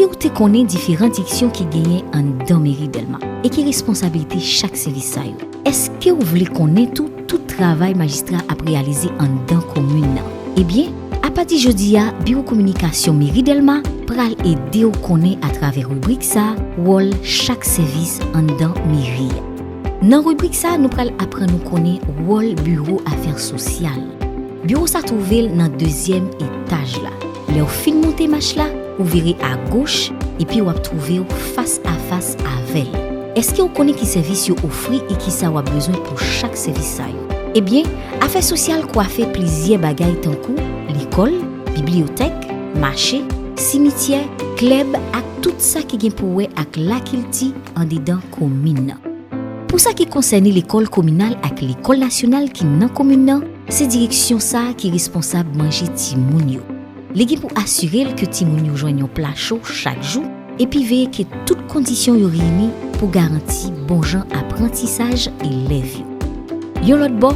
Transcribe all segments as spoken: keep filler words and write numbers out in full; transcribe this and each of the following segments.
Ou te konnen diferan direksyon ki genyen anndan meri Dèlma e ki responsabilite chak sèvis sa yo? Èske w vle konnen tou tout travay majistra ap reyalize anndan komin nan? Ebyen, apati jodi a, Biwo Kominikasyon Meri Dèlma pral ede w konnen atravè ribrik sa a wòl chak sèvis anndan meri a. Nan ribrik sa a, nou pral aprann ou konnen wòl Biwo Afè Sosyal. Biwo sa twouve l nan dezyèm etaj la. Lè w fin monte mach la, ou vire agoch epi w ap twouve w fas a fas avè l. Èske w konnen ki sèvis yo ofri e kisa w ap bezwen pou chak sèvis sa yo? Ebyen, Afè Sosyal kwafe plizyè bagay tankou lekòl, bibliyotèk, mache, simityè, klèb ak tout sa ki gen pou wè ak lakilti andedan komin nan. Pou sa ki konsène lekòl kominal ak lekòl nasyonal ki nan komin nan, se direksyon sa a ki responsab manje timoun yo. Li gen pou asire l ke timoun yo jwenn yon pla cho chak jou epi veye ke tout kondisyon yo reyini pou garanti bon jan aprantisaj elèv yo. Yon lòt bò,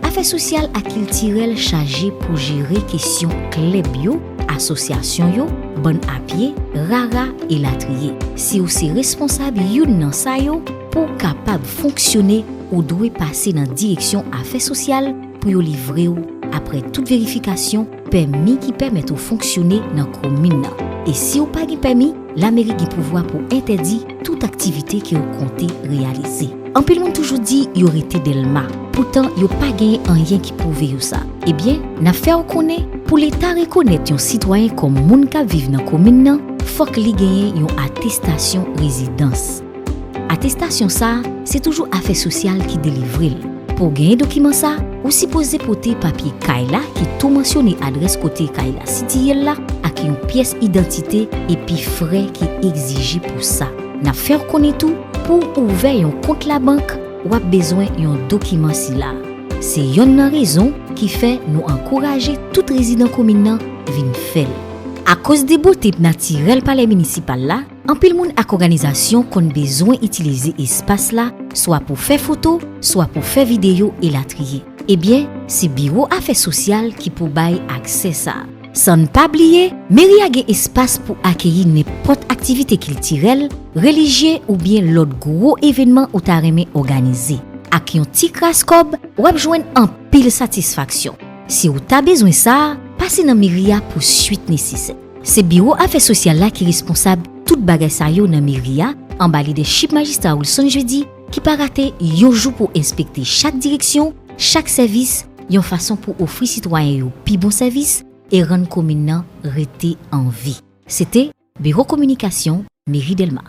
Afè Sosyal ak Kiltirèl chaje pou jere kesyon klèb yo, asosyasyon yo, bann a pye, rara, elatriye. Si w se responsab youn nan sa yo, pou w kapab fonksyone, ou dwe pase nan direksyon Afè Sosyal pou yo livre w, apre tout verifikasyon, pèmi ki pèmèt ou fonksyone nan komin nan. E si w pa gen pèmi, lameri gen pouvwa pou entèdi tout aktivite ke w konte reyalize. Anpil moun toujou di yo rete Dèlma, poutan yo pa genyen anyen ki pwouve yo sa. Ebyen, n ap fè w konnen, pou Leta rekonèt yon sitwayen kòm moun k ap viv nan komin nan, fòk li genyen yon atestasyon rezidans. Atestasyon sa a, se toujou Afè Sosyal ki delivre l. Pou w genyen dokiman sa a, ou sipoze pote papye kay la ki tou mansyone adrès kote kay la sitiye l la ak yon pyès idantite epi frè ki egzije pou sa. N ap fè w konnen tou, pou w ouvè yon kont labank, w ap bezwen yon dokiman sila a. Se yonn nan rezon ki fè nou ankouraje tout rezidan komin nan vin fè l. Akoz de bote natirèl palè minisipal la, anpil moun ak òganizasyon konn bezwen itilize espas la, swa pou fè foto, swa pou fè videyo, elatriye. Ebyen, se Biwo Afè Sosyal ki pou bay aksè sa a. San n pa bliye, meri a gen espas pou akeyi nenpòt aktivite kiltirèl, relijye oubyen lòt gwo evènman ou ta renmen òganize. Ak yon ti kras kòb, w ap jwenn anpil satisfaksyon. Si w ta bezwen sa a, pase nan meri a pou swit nesesè. Se Biwo Afè Sosyal la ki responsab tout bagay sa yo nan meri a, anba lidèchip Majistra Wilson Jeudi, ki pa rate yon jou pou enspekte chak direksyon, chak sèvis, yon fason pou ofri sitwayen yo pi bon sèvis e rann komin nan rete an vi. Se te Biwo Kominikasyon Meri Dèlma.